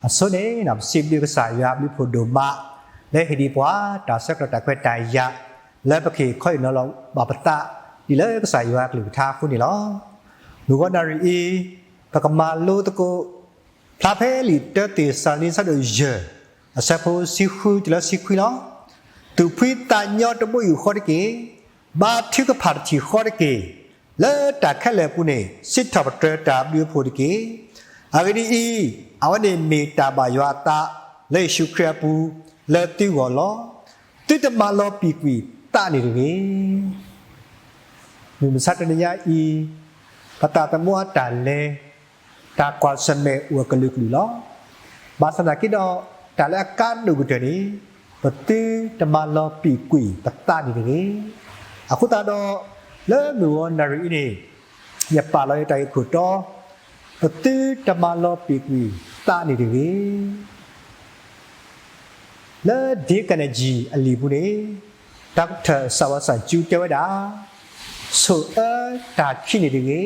အဆိန့ၣ် ပစံးဘျုးကစၢ်ယွၤအဘျုးဖှိၣ်ဒိၣ်မး လၢဟ့ၣ်ဒံးပှၤ တၢ်ဆၢကတီၢ်တၢ်ခွဲးတၢ်ယာ် လၢပကဟ့ၣ်ခီဟ့ၣ်နီၤလီၤဘၣ်ပသး ဒ်လၢကစၢ်ယွၤအကလုၢ်ကထါအဃိန့ၣ်လီၤ. မုၢ်ဂီၤနၣ်ရံၣ်အံၤ ပကမၤလိသကိး ဖျါဖဲလံာ်တၢသ့းစၤလနံ ဆၢဒိၣ်ယဲၢ် အဆၢဖိဆံဃုတုၤလၢဆံခွံလီၤ. သူၣ်ဖှံသးညီတဘိယူၢ်ဃီတက့ၢ်. ဘါထုကဖၣ်တထံၣ်ဃီတက့ၢ်. လၢတၢ်ခဲလၢာ်အပူၤန့ၣ် စံးထီၣ်ပတြၢၤတၢ်ဘျုးအဖှိၣ်တက့ၢ်. အဂ့ၢ်ဒ်အံၤ, အဝဲန့ၣ်မ့ၢ်တၢ်ဘၣ်ယွၤအသး လၢယ့ၣ်ၡူးခရံာ်အပူၤ လၢသုဂီၢ်လီၤ. သုတမၤလီၤပံာ်ကွံာ်သးန့ၣ်တဂ့ၤ. မုၢ်မဆါတနံၤညါအံၤ ပသးသမူအတၢ်လဲၤ တၢ်ကွၢ်ဆၢၣ်မဲာ်အိၣ်အကလုာ်ကလုာ်လီၤ. ဘၣ်ဆၣ်သနာ်က့ဒီး တၢ်လၢအကါဒိၣ်ကတၢၢ်န့ၣ် ပသုတမၤလီၤပံာ်ကွံာ်ပသးန့ၣ်တဂ့ၤ. အဃိသတးဒီး လၢမုၢ်ဂီၤနၣ်ရံၣ်အံၤန့ၣ် ယပာ်လီၤယတၢ်ဂ့ၢ်ခိၣ်တီ ပသုတမၤလီၤပံာ်ကွံာ်သးန့ၣ်တဂ့ၤ. လၢ Dale Carnegie အလံာ်ပူၤန့ၣ် Doctor စးဝီၤစၣ်ကၠူတဲဝဲဒၣ်, ဆိၣ်အၢတၢ်ခံးန့ၣ်တဂ့ၤ,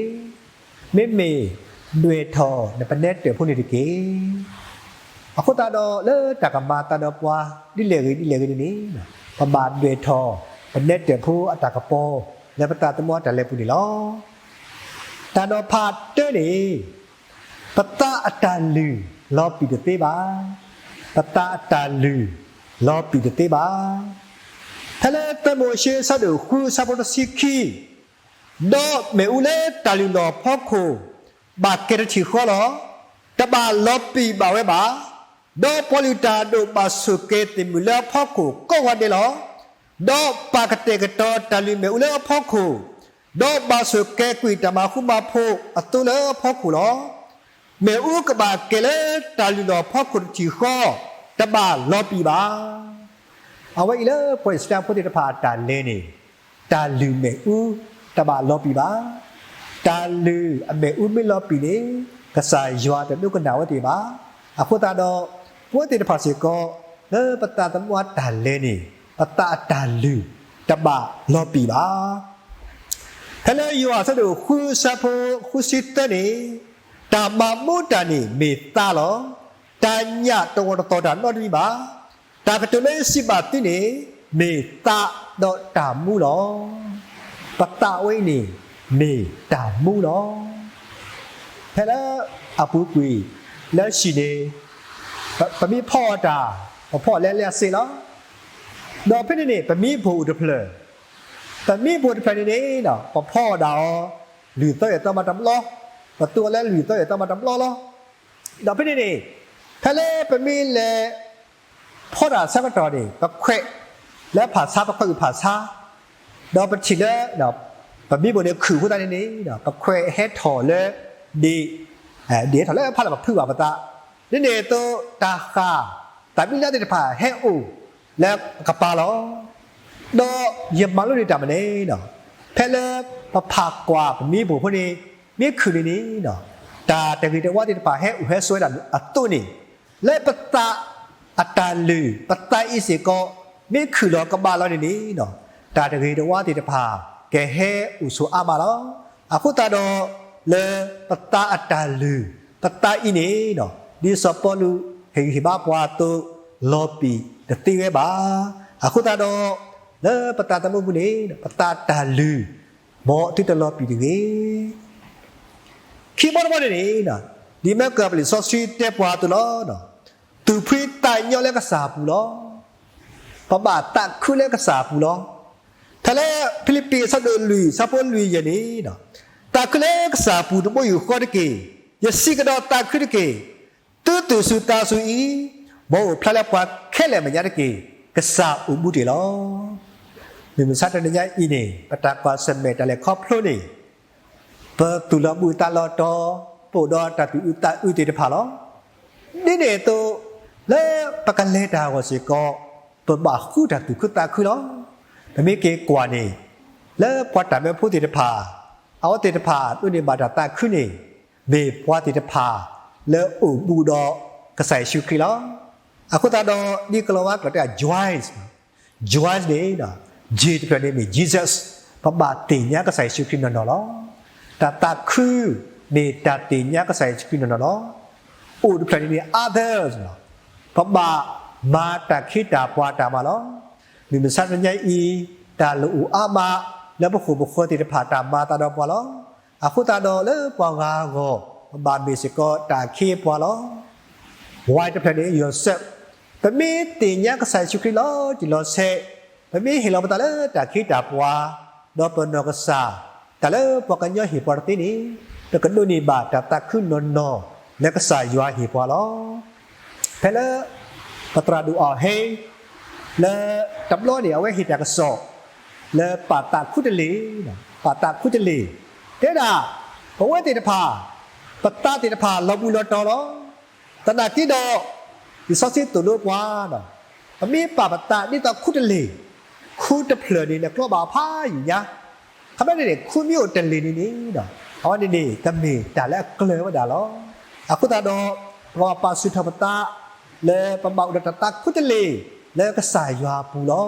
မ့မ့ၢ်ဒွဲၣ်ထီၣ်နပနဲတၢၣ်ဖိန့ၣ်တက့ၢ်. အဃိသတးဒီး လၢတၢ်ကမၤအသးဒီးပှၤ ဒ်လဲၣ်ဂ့ၤဒ်လဲၣ်ဂ့ၤန့ၣ်န့ၣ် ပဘၣ်ဒွဲၣ်ထီၣ် ပနဲတၢၣ်ဖိအတၢ်ကပီၤ လၢပသးသမူအတၢ်လဲၤပူၤန့ၣ်လီၤ. တၢ်နီၤဖးတၢန့ၣ် ပသးအတၢ်လုၢ်လီၤပံာ်တသ့ဘၣ်. ပသးအတၢ်လုၢ်လီၤပံာ်တသ့ဘၣ်. ဖဲလၢသၢမိၤၡ့ ဆၢဒိၣ်ဃု ဆၢဖိတဆံခံ, ဒီးမ့ၣ်အူလၢတၢ်လုၢ်လီၢ်အဖီခိၣ် ဘၣ်ကဲၤတထံၣ်ဃီလီၤ. တဘၣ်လီၤပံာ်ဘၣ်ဝဲဘၣ်. ဒီးပှၤလုၢ်တၢ်အဒိၣ်ဘၣ်ဆိၣ်ကဲၤသ့ၣ်မုၣ်လၢအဖီခိၣ်ကိးဂီၤဒဲးလီၤ. ဒီးပာ်ကတဲာ်ကတီၤတၢ်လုၢ်မ့ၣ်အူလၢအဖီခိၣ်, ဒီးဘၣ်ဆိၣ်ကဲၤကွံာ်တၢ်မၤဃူမၤဖိးအသိလၢအဖီခိၣ်လီၤ. မ့ၣ်အူကဘၣ်ကဲၤလၢတၢ်လုၢ်လီၢ်ဖီခိၣ်တထံၣ်ဃီ, တဘၣ်လီၤပံာ်ဘၣ်. အဝဲအံၤလၢပှၤအံၣ်စရ့လးဖိသ့ၣ်တဖၣ်အတၢ်လဲၤန့ၣ်, တၢ်လုၢ်မ့ၣ်အူ တဘၣ်လီၤပံာ်ဘၣ်. တၢ်လုၢ်အမ့ၣ်အူမ့ၢ်လီၤပံာ်န့ၣ်, ကစၢ်ယွၤတဒိကနၣ်ဝဲသ့ၣ်ဘၣ်. အဃိသတးဒီး, ပဝဲသ့ၣ်တဖၣ်စ့ၢ်ကီး, လၢပသးသမူအတၢ်လဲၤန့ၣ်, ပသးအတၢ်လုၢ် တဘၣ်လီၤပံာ်ဘၣ်. ဖဲလၢယိၤဟၣ်အဆၢဒိၣ်ဃု အဆၢဖိဃုဆံသၢန့ၣ်, တၢ်မၤမူတၢ်န့ၣ်မ့ၢ်သးလီၤ. တၢ်ညၣ်တဝီၤတသီၣ်တၢ်နီတမံၤဘၣ်. တၢ်ကတိၤလၢယစံးဘၣ်သုန့ၣ်, မ့ၢ်သးဒီးတၢ်မူလီၤ. ပသးဝဲအံၤန့ၣ်, မ့ၢ်တၢ်မူလီၤ. ဖဲလၢအပူၤကွံာ်, လၢဟံၣ်န့ၣ်, ပမ့ၢ်ဖီအီၣ်တၢ်, ပဖီအီၣ်လၢလၢအစ့လီၤ. ဒီးဖဲန့ၣ်န့ၣ် ပမ့ၢ်ဘိၣ်တဖျၢၣ်, ပမ့ၢ်ဘိၣ်တဖျၢၣ်န့ၣ်န့ၣ်, ပဖီအီၣ်ဒၣ်အီၤ, လွံၢ်သီယဲၢ်သီမးတဘျီ, ပသူအီၤလၢလွံၢ်သီယဲၢ်သီမးတဘျီလီၤ. ဒီးဖဲန့ၣ်န့ၣ်, ဖဲလၢပမ့ၢ်လဲၤဖီတၢ်ဆၢကတီၢ်န့ၣ်, ပခွဲးလၢဖၣ်ဆါ, ပခွဲးအုၣ်ဖၣ်ဆါ, ဒီးပထံၣ်လၢ ပမ့ၢ်ဘိၣ်န့ၣ်ခုၣ်အဃိသတးန့ၣ်န့ၣ်, ပခွဲးဟဲထီၣ်လၢဒ့ၣ်, ဒ့ၣ်ဟဲထီၣ်လၢဖးလၢပဖုးဘၣ်ပသး, ဒ်န့ၣ်အသိးတၢ်ဃၢ်, တၢ်မံလါသ့ၣ်တဖၣ်ဟဲအိၣ်လၢကပၤလီၤ. ဒီးယမၤလိန့ၢ်တၢ်မနုၤလဲၣ်, ဖဲလၢပဖးကွၢ်ပမ့ၢ်ဘိၣ်ဖိန့ၣ်, မ့ၢ်ခုၣ်န့ၣ်န့ၣ်, တၢ်တဂ့ၤတဝါသ့ၣ်တဖၣ်ဟဲအိၣ်ဟဲဆိးဝဲဒၣ်အသိးန့ၣ်, လၢပသးအတၢ်လုၢ်, ပသးအံၤစ့ၢ်ကီး, မ့ၢ်ခုၣ်လီၤကဘၣ်လီၤန့ၣ်န့ၣ်, တၢ်တဂ့ၤတဝါသ့ၣ်တဖၣ်ကဟဲအိၣ်ဆိးအါမးလီၤ. အဃိသတးဒီး, လၢပသးအတၢ်လုၢ်, ပသးအံၤန့ၣ်, ဒ်စီၤပီလူးဟ့ၣ်ဂံၢ်ဟ့ၣ်ဘါပှၤအသိး, လီၤပံာ်တသ့ဝဲဘၣ်. အဃိသတးဒီး, လၢပသးသမူပူၤန့ၣ်, ပသးတၢ်လုၢ်, မ်သုတလီၤပံာ်တဂ့ၤ. ခံဘီတဘီန့ၣ်န့ၣ်, ဒ်မၢကၢၢ်ပလံာ်စီဆှံတဲပှၤအသိးလီၤ. သူၣ်ဖှံသးညီလၢကစၢ်အပူၤလီၤ. ပဘၣ်သးခုလၢကစၢ်အပူၤလီၤ. ဖဲလၢဖံလံးပံးအဆၢဒိၣ်လွံၢ် ဆၢဖိလွံၢ်ယဲၢ်န့ၣ်, သးခုလၢကစၢ်အပူၤတဘိယူၢ်ဃီတက့ၢ်. ယစံးကဒီးသးခုတက့ၢ်. သုသူၣ်စူၤသးစူၤအံၤ, မ်အိၣ်ဖျါလၢပှၤခဲလၢာ်အမဲာ်ညါတက့ၢ်. ကစၢ်အိၣ်ဘူးတ့ၢ်လီၤ. မုၢ်မဆါတနံၤညါအံၤန့ၣ် ပတၢ်ကွၢ်ဆၢၣ်မဲာ်တၢ်လဲၤခီဖျိန့ၣ်, ပသူၣ်လီၤဘူၣ်သးလီၤတီၤ, ပအိၣ်ဒီးတၢ်သူၣ်အုးသးအုးသ့ၣ်တဖၣ်လီၤ. ဒ်န့ၣ်အသိး, လၢပကလဲၤတၢ်အဂီၢ်စ့ၢ်ကီး, ပဘၣ်ဃုတၢ်သူၣ်ခုသးခုလီၤ. ပမ့ၢ်က့ၤကွၢ်န့ၣ်, လၢပှၤတၢ်မၢဖိသ့ၣ်တဖၣ်, အဝဲသ့ၣ်တဖၣ်ဒိးန့ၢ်ဘၣ်တၢ်သးခုန့ၣ်, မ့ၢ်ပှၤသ့ၣ်တဖၣ်လၢအိၣ်ဘူးဒီးကစၢ်ယ့ၣ်ၡူးခရံာ်လီၤ. အဃိသတးဒီး ဒ်ကလီၤဝါကျိာ်တဲ joy, joy န့ၣ်, J တဖျၢၣ်န့ၣ်မ့ၢ် Jesus, ပဘၣ်သ့ၣ်ညါကစၢ်ယ့ၣ်ၡူးခရံာ်နီၢ်နီၢ်လီၤ. တၢ်သးခုမ့ၢ်တၢ်သ့ၣ်ညါကစၢ်ယ့ၣ်ၡူးခရံာ်နီၢ်နီၢ်လီၤ. အိၣ်တဖျၢၣ်န့ၣ်န့ၣ် others လီၤ. ပဘၣ်မၤတၢ်ခ့တၢ်ပှၤတၢ်မၤလီၤ. မုၢ်မဆါတနံၤညါအံၤ တၢ်လိၣ်အိၣ်အါမး လၢပဃိၣ်ပဃၢၤသ့ၣ်တဖၣ်တၢ်မၤသးဒီးပှၤလီၤ. အဃိသတးဒီးလၢပှၤဂၤအဂီၢ် ပဘၣ်မ့ၢ်စ့ၢ်ကီးတၢ်ခ့ပှၤလီၤ. ဝါတဖျၢၣ်န့ၣ် ယိၤစဲး, ပမ့ၢ်သ့ၣ်ညါကစၢ်ယ့ၣ်ၡူးခရံာ်လီၤတံၢ်လီၤဆဲး, ပမ့ၢ်ဟ့ၣ်လီၤပသးလၢတၢ်ခ့တၢ်ပှၤ, ဒီးပနီၢ်ကစၢ်, တၢ်လၢပှၤကညီဟ့ၣ်ပှၤတသ့န့ၣ်, ပကဒိးန့ၢ်ဘၣ်တၢ်သးခုနီၢ်နီၢ်လၢကစၢ်ယွၤဟ့ၣ်ပှၤလီၤ. ဖဲလၢ ပသရၣ်ဒိၣ်အီၣ်ဟ့, လၢတဘျီန့ၣ် အဝဲဟ့ၣ်တၢ်ကစီၣ် လၢပာ်သးခူတလ့ၢ်, ပာ်သးခူတလ့ၢ်, တဲဒၣ်, ပဝဲသ့ၣ်တဖၣ်, ပသးသ့ၣ်တဖၣ်လီၤဘှံးလီၤတီၤလီၤ. သနာ်က့ဒီး, လံာ်စီဆှံသိၣ်လိပှၤ, ပမ့ၢ်ပာ်ပသးဒ်သိးခူတလ့ၢ်, ခူတဖျၢၣ်န့ၣ် နကျီဘၣ်ဖးယံာ်ညါ, ခီဖျိန့ၣ်န့ၣ် ခူမ့ၢ်အိၣ်တလ့ၢ်န့ၣ်န့ၣ်, အဝဲန့ၣ်န့ၣ် ကမ့ၢ်တၢ်လၢအကျၢၤဝဲဒၣ်လီၤ. အဃိသတးဒီး, ပကဘၣ်ပာ်ဆူၣ်ထီၣ်ပသး လၢပဘၣ်အိၣ်ဒီးတၢ်သးခူတလ့ၢ် လၢကစၢ်ယွၤအပူၤလီ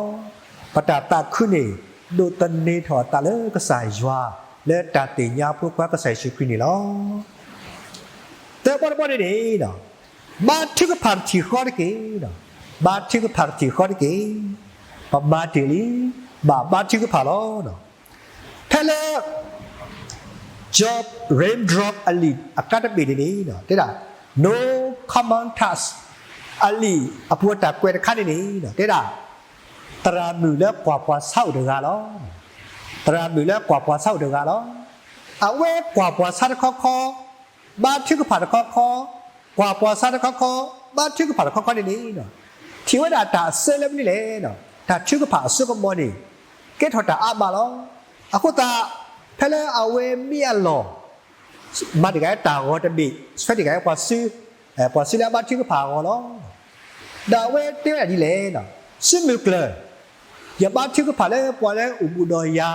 ၤ. ပတၢ်သးခုန့ၣ် ဒိးသန့ၤထီၣ်အသးလၢကစၢ်ယွၤ လၢတၢ်သ့ၣ်ညါဖိခွါကစၢ်ယ့ၣ်ၡူးခရံာ်န့ၣ်လီၤ. သၢဘီတဘီန့ၣ်န့ၣ်, ဘါထုကဖၣ်တထံၣ်ဃီတက့ၢ်. ဘါထုကဖၣ်တထံၣ်ဃီတက့ၢ်. ပမၤတ့ၢ်လံ, ဘၣ်ဘါထုကဖၣ်လီၤ. ဖဲလၢ Job Raindrop အလံာ်အကါတဘ့ၣ်န့ၣ်န့ၣ်, တဲဒၣ်, No Common Task အလံာ်အပူၤအတၢ်ကွဲးတခါန့ၣ်န့ၣ်, တဲဒၣ်, သရၣ်မုၣ်လၢကွၢ်ပှၤဆါအိၣ်တဂၤလီၤ. သရၣ်မုၣ်လၢကွၢ်ပှၤဆါအိၣ်တဂၤလီၤ. အဝဲကွၢ်ပှၤဆါတခီခီ, ဘါထုကဖၣ်တခီခီ, ကွၢ်ပှၤဆါတခီခီ, ဘါထုကဖၣ်တခီခီန့ၣ်န့ၣ်, ထံၣ်ဝဲဒၣ်တၢ်အစၢလၢမနုၤလဲၣ်, တၢ်ထုကဖၣ်အစိကမီၤန့ၣ် ကဲထီၣ်တၢ်အါမးလီၤ. အဃိသတး, ဖဲလၢအဝဲမံအလီၢ်, မၤတ့ၢ်က့ၤတၢ်ဂီၤတဘ့ၣ်, ဆှၢတ့ၢ်က့ၤပှၤစု, ပှၤစုလၢအဘါထုကဖၣ်အဂီၢ်လီၤ. ဒီးအဝဲတဲဝဲဒၣ်ဒ်လဲၣ်, စုမုၢ်ကျၢၢ်, ယဘါထုကဖၣ်လၢပှၤလၢအိၣ်ဘူးဒီးယၤ,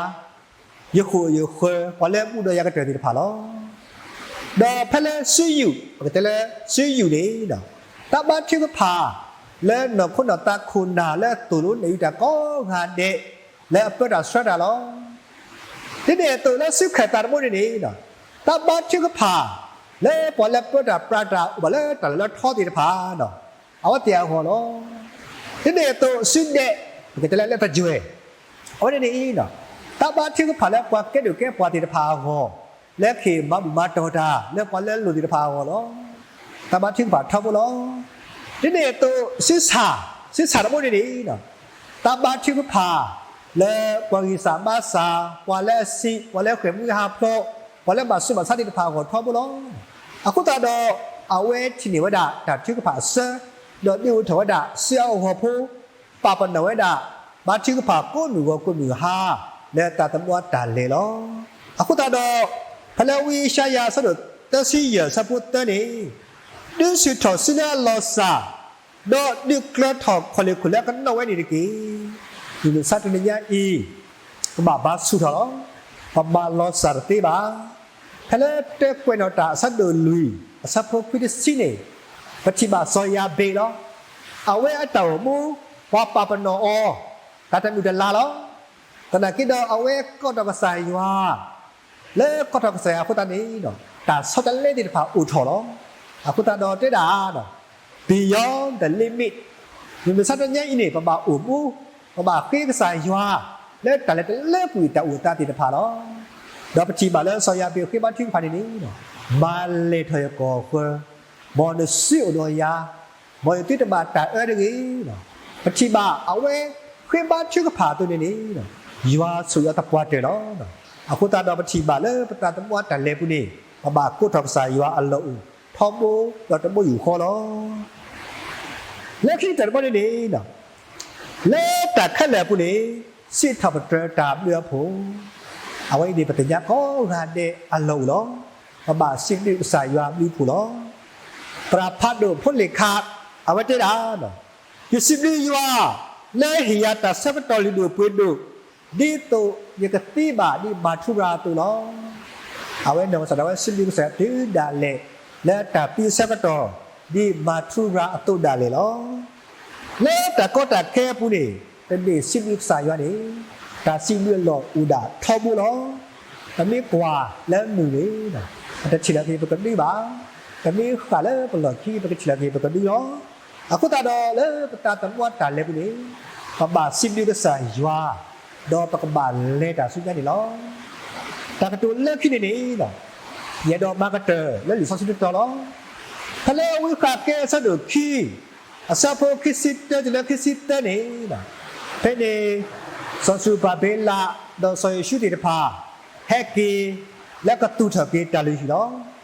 ယဃိာ်ယဃၢၤ, ပှၤလၢဘူးဒီးယၤကတၢၢ်သ့ၣ်တဖၣ်လီၤ. ဒီးဖဲလၢစုယုၢ်, ပကတဲလၢစုယုၢ်န့ၣ်, တၢ်ဘါထုကဖၣ် လၢနီၢ်ခိနီၢ်သးခိၣ်နၢ်လၢသိၣ်လိနဲၣ်အုးတၢ်ကိးဂၤဒဲး လၢအပၢတၢ်ဆှၢတၢ်လီၤ. ဒ်န့ၣ်အသိးလၢစုခၢၣ်သးတဘိန့ၣ်န့ၣ်, တၢ်ဘါထုကဖၣ် လၢပှၤလၢပၢတၢ်ပြးတၢ်အိၣ်ဘၣ်လၢတၢ်လီၢ်လၢထီသ့ၣ်တဖၣ်, အဝဲသ့ၣ်အဂီၢ်လီၤ. ဒ်န့ၣ်အသိးစုဒဲး, ပကတဲလၢလၢသယွဲၣ်, အဝဲန့ၣ်န့ၣ်, တၢ်ဘါထုကဖၣ်လၢပှၤကဲဒိၣ်ကဲပှၢ်သ့ၣ်တဖၣ်အဂီၢ်, လၢကဟ့ၣ်မၤဘူၣ်မၤတီၢ်တၢ် လၢပှၤလၢအလိၣ်သ့ၣ်တဖၣ်အဂီၢ်လီၤ. တၢ်ဘါထုကဖၣ်ထီဘိလီၤ. ဒ်န့ၣ်အသိးစုဆၣ်, စုဆၣ်တဘိန့ၣ်န့ၣ်, တၢ်ဘါထုကဖၣ် လၢပှၤဂံၢ်စၢ်ဘါစၢ်, ပှၤလၢအဆံး, ပှၤလၢဃဲၣ်မူဟးဖျိး, ပှၤလၢဘၣ်ဆူးဘၣ်ဆါသ့ၣ်တဖၣ်အဂီၢ်ထီဘိလီၤ. အဃိသတးဒီး, အဝဲထံၣ်န့ၢ်ဝဲဒၣ်တၢ်ထုကဖၣ်အစၢ, ဒီးဒုးအိၣ်ထီၣ်ဝဲဒၣ်စုအဂီၢ်ဖိ, ပာ်ပနီၣ်ဝဲဒၣ် ဘါထုကဖၣ်ကိးမုၢ်ဂီၤကိးမုၢ်ဟါ လၢသးသမူအတၢ်လဲၤလီၤ. အဃိသတးဒီး, ဖဲလၢဝံယၡါယၤအဆၢဒိၣ်သၢဆံယဲၢ်အဆၢဖိသၢန့ၣ်, ဒုးဆူၣ်ထီၣ်စုလၢအလီၤစၢ်, ဒီးဒုးကျၢထီၣ်ခီၣ်လ့ၢ်ခိၣ်လၢအကနီၣ်ဝဲန့ၣ်တက့ၢ်. မုၢ်မဆါတနံၤညါအံၤ, ပဘၣ်ဘါဆူၣ်ထီၣ်လီၤ. ပမၤလီၤစၢ်တသ့ဘၣ်. ဖဲလၢတၢကွဲးနီၣ်တၢ်အဆၢဒိၣ်လွံၢ် အဆၢဖိခွံတဆံန့ၣ်, ပထံၣ်ဘၣ်စီၤယၤဘ့းလီၤ. အဝဲအတၢ်အိၣ်မူ, ပှၤပာ်ပနီၣ်အီၤ, တၢ်တမုာ်တလၤလီၤ. သနာ်က့ဒီးအဝဲကိးထီၣ်ကစၢ်ယွၤ လၢကိးထီၣ်ကစၢ်ယွၤအဃိသတးန့ၣ်, တၢ်ဆီတလဲသ့ၣ်တဖၣ်အိၣ်ထီၣ်လီၤ. အဃိသတးဒီးတဲဒၣ်, beyond the limit, မုၢ်မဆါတနံၤညါအံၤန့ၣ် ပဘၣ်အိၣ်မူ, ပဘၣ်ဃ့ကစၢ်ယွၤ, လၢတၢ်လဲၤတလၢကွံာ်တၢ်အိၣ်သးသ့ၣ်တဖၣ်လီၤ. ဒီးပထံၣ်ဘၣ်လၢစီၤယၤဘ့းဃ့ဘါထုကဖၣ်န့ၣ်န့ၣ်, မၤလဲၢ်ထီၣ်ယကီၢ်ဃၢၤ, မ်နစုအိၣ်ဒီးယၤ, မ်ယသုတဘၣ်တၢ်အၢတဂ့ၤ. ပထံၣ်ဘၣ်အဝဲဃ့ဘါထုကဖၣ်အသိးန့ၣ်န့ၣ်, ယွၤဆိၣ်အီၤသပှၢ်တၢၢ်လီၤ. အဃိသတးဒီးပထံၣ်ဘၣ်လၢပသးသမူအတၢ်လဲၤပူၤန့ၣ်, ပဘၣ်ကိးထီၣ်ကစၢ်ယွၤအလီၢ်အိၣ်ထီဘိဒီးတဘိယူၢ်ဃီလီၤ. လၢခံကတၢၢ်တဘီန့ၣ်န့ၣ်, လၢတၢ်ခဲလၢာ်အပူၤန့ၣ်, စံးထီၣ်ပတြၢၤတၢ်ဘျုးအဖှိၣ်, အဝဲအံၤန့ၣ် ပသ့ၣ်ညါကိးဂၤဒဲးအလီၢ်အိၣ်လီၤ. ပဘၣ်စံးဘျုးကစၢ်ယွၤအဘျုးအဖှိၣ်လီၤ. သရၣ်ဖးဒိၣ်ဖိလ့ၣ်ခး, အဝဲတဲဒၣ်, ယစံးဘျုးယွၤ, လၢဟ့ၣ်ယၤတၢ်ဆၢကတီၢ်လုၢ်ဒိၣ်ပှ့ၤဒိၣ်, ဒ်သိးယကသံဘၣ်ဒ်မၤထူရၤအသိးလီၤ. အဝဲနီၢ်ကစၢ်ဒၣ်ဝဲစံးဘျုးကစၢ်ယွၤတုၤဒၣ်လဲာ်, လၢတၢ်သံအဆၢကတီၢ်, ဒ်မၤထူရၤအသိးဒၣ်လဲာ်လီၤ. လၢတၢ်ကီတၢ်ခဲအပူၤန့ၣ်, ပမ့ၢ်စံးဘျုးကစၢ်ယွၤန့ၣ်, တၢ်စံးဘျုးအလီၢ်အိၣ်ဒၣ်ထီဘိလီၤ. ပမ့ၢ်ကွၢ်လၢမုၢ်န့ၣ်, ပတထံၣ်လၢၤက့ၤပကဒုဘၣ်. ပမ့ၢ်ဃၣ်လၢပလီၢ်ခံ ပကထံၣ်လီၤက့ၤ ပကဒုလီၤ. အဃိသတးဒီးလၢပတၢ်သးမူအတၢ်လဲၤပူၤန့ၣ်, ပဘၣ်စံးဘျုးကစၢ်ယွၤ, ဒီးပကဘၣ်လဲၤတၢ်ဆူညါန့ၣ်လီၤ. တၢ်ကတိၤလၢခံန့ၣ်န့ၣ်, ယအဲၣ်ဒိးမၤကတၢၢ်လၢလံာ်စီဆှံတတီၤလီၤ. ဖဲလၢဝံဃာ်ကဲအဆၢဒိၣ်ခံ, အဆၢဖိခံဆံတၢတုၤလၢခံဆံသၢန့ၣ်, ဖဲန့ၣ် စီၤစရူၤဘၤဘ့လး ဒီးစီၤယိၤၡူသ့ၣ်တဖၣ် ဟဲက့ၤလၢကသူၣ်ထီၣ်က့ၤတၢ်လုၢ်ဟံၣ်လီၤ.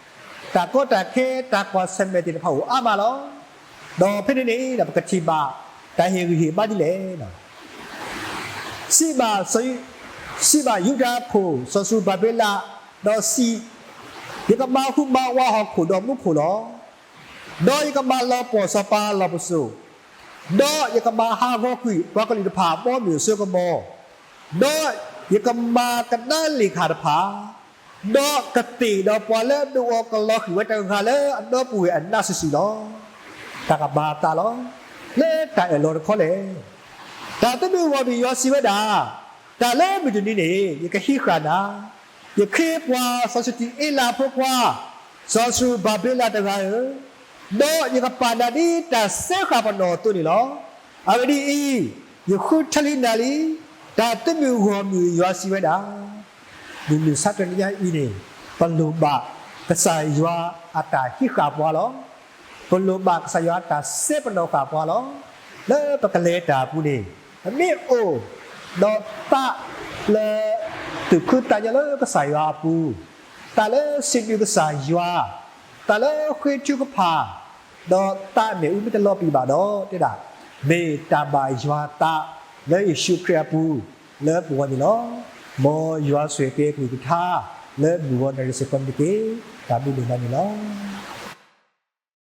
တၢ်ကီတၢ်ခဲ တၢ်ကွၢ်ဆၢၣ်မဲာ်သ့ၣ်တဖၣ်အိၣ်အါမးလီၤ. ဒီးဖဲန့ၣ်န့ၣ် ပကထံၣ်ဘၣ်တၢ်ဟ့ၣ်ဂံၢ်ဟ့ၣ်ဘါဒ်လဲၣ်. စံးဘၣ်, စံးဘၣ်ယူဒၤခိၣ်စီၤစရူၤဘၤဘ့လး, ဒီးစံး, ယကမၤဟူးမၤဝးဟီၣ်ခိၣ်ဒီးမူခိၣ်လီၤ. ဒီးယကမၤလီၤပှီၢ်စီၤပၤလီၢ်ပစိာ်, ဒီးယကမၤဟးဂီၤကွံာ်ပှၤကလုာ်တဖၣ်အဘီအမုၢ်အစိကမီၤ, ဒီးယကမၤကဒါလ့ၣ်ခၣ်တဖၣ်, ဒီးကသ့ၣ်ဒီးပှၤလၢအဒိးအီၤကလီၤဃံၣ်ဝဲတဂၤလၢအဒီပုၢ်ဝဲၢ်အနးစုာ်စုာ်လီၤ. တၢ်ကမၤအသးလီၤ. လၢတၢ်အၢၣ်လီၤတခီလဲၣ်. တၢ်သးမုၢ်ဂီၢ်မုၢ်ယွၤစံးဝဲဒၣ်, တၢ်လၢမုၢ်တနံၤန့ၣ် ယကဟံးဃာ်နၤ, ယခ့ပှၤစီၤၡတံအ့လးအဖိခွါ, စီၤစရူၤဘၤဘ့လးတဂၤဧၢ, ဒီးယကပာ်နၤဒ်တၢ်စဲဃာ်ပနီၣ်အသိးန့ၣ်လီၤ. အဂ့ၢ်ဒ်အံၤ, ယဃုထၢလံနၤလံ, တၢ်သးမုၢ်ဂီၢ်မုၢ်ယွၤစံးဝဲဒၣ်. မုၢ်မဆါတနံၤညါအံၤန့ၣ်, ပလိၣ်ဘၣ်ကစၢ်ယွၤအတၢ်ဟံးဃာ်ပှၤလီၤ. ပလိၣ်ဘၣ်ကစၢ်ယွၤအတၢ်စဲပနီၣ်ဃာ်ပှၤလီၤ. လၢပကလဲၤတၢ်အပူၤန့ၣ်, ပမ့ၢ်အိၣ်ဒီးသးလၢသူၣ်ခုသးညီလၢကစၢ်ယွၤအပူၤ, သးလၢစံးဘျုးကစၢ်ယွၤ, သးလၢဃ့ထုကဖၣ်, ဒီးသးအမဲာ်အူမ့ၢ်တလီၤပံာ်ဘၣ်ဒီး, တဲဒၣ်, မ့ၢ်တၢ်ဘၣ်ယွၤအသးလၢယ့ၣ်ၡူးခရံာ်အပူၤလၢပဂီၢ်န့ၣ်လီၤ. မ်ယွၤဆိၣ်ဂ့ၤက့ၤအကလုၢ်ကထါလၢမုၢ်ဂီၤနံၤစ့ၢ်ကီးန့ၣ်တက့ၢ်. တၢ်ဘျုးဒိၣ်မးန့ၣ်လီၤ.